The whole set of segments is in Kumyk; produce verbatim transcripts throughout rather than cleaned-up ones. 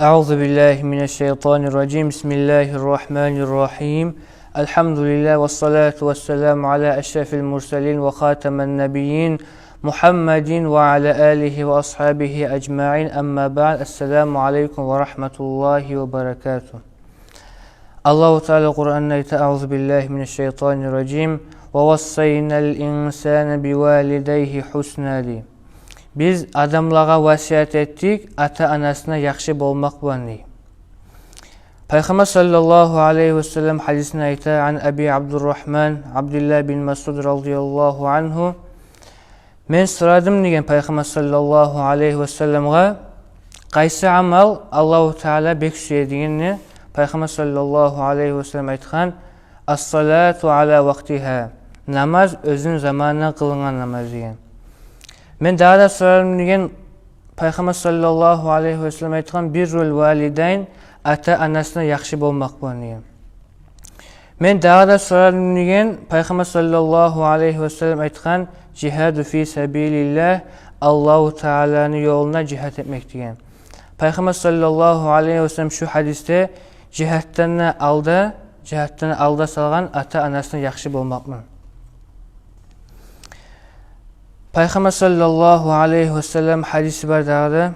أعوذ بالله من الشيطان الرجيم. بسم الله الرحمن الرحيم. الحمد لله والصلاة والسلام على أشرف المرسلين وخاتم النبيين محمد وعلى آله وأصحابه أجمعين. أما بعد. السلام عليكم ورحمة الله وبركاته. Аллагьу Таала Къуранда айта: أعوذ بالله من الشيطان الرجيم. ووصينا الإنسان بوالديه حسنا, дей. Биз адамлагъа васият этдик ата-анасына яхшы болмакъ булан, дей. Пайхаммар саллаллагьу алайгьи васаллам гьадисинде айта: عن أبي عبد الرحمن عبد الله بن مسعود رضي الله عنه. Мен сорадым, деген, Пайхаммар саллаллагьу алайгьи васалламгъа, къайсы амал Аллагьу Таала бек сюе дегенни. Пайхаммар саллаллагьу алайгьи васаллам айтгъан: الصلاة على وقتها. Намаз оьзюню заманына къылынгъан намаз, деген. Мен дагъы да сорадым, деген, Пайхаммар саллаллагьу алайгьи васаллам айтгъан: بر الوالدين, ата-анасына яхшы болмакъ булан, деген. Мен дагъы да сорадым, деген, Пайхаммар саллаллагьу алайгьи васаллам айтгъан: الجهاد في سبيل الله, Аллагьу Тааланы ёлунда жигьат этмек, деген. Пайхаммар саллаллагьу алайгьи васаллам шу гьадисде жигьатдан да алда, жигьатдан алда салгъан ата-анасына яхшы болмакъны. Пайхаммар саллаллагьу алайгьи васаллам гьадиси бар дагъы да.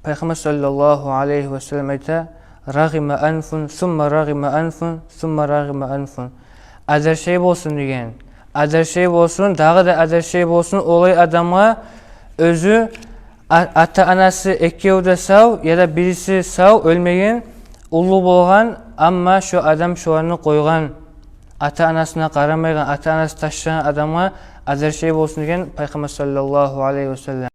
Пайхаммар саллаллагьу алайгьи васаллам айта: رغم أنف ثم رغم أنف ثم رغم أنف. Адаршай болсун, деген. Адаршай болсун, дагъы да адаршай болсун олай адамгъа, оьзю, а-, ата-анасы экеви де сав, яда бириси сав, оьлмеген, уллу болгъан, амма шо адам шоланы къойгъан, ата-анасына къарамайгъан, ата-анасы ташлагъан адамгъа адаршай болсун, деген Пайхаммар саллаллагьу алайгьи васаллам.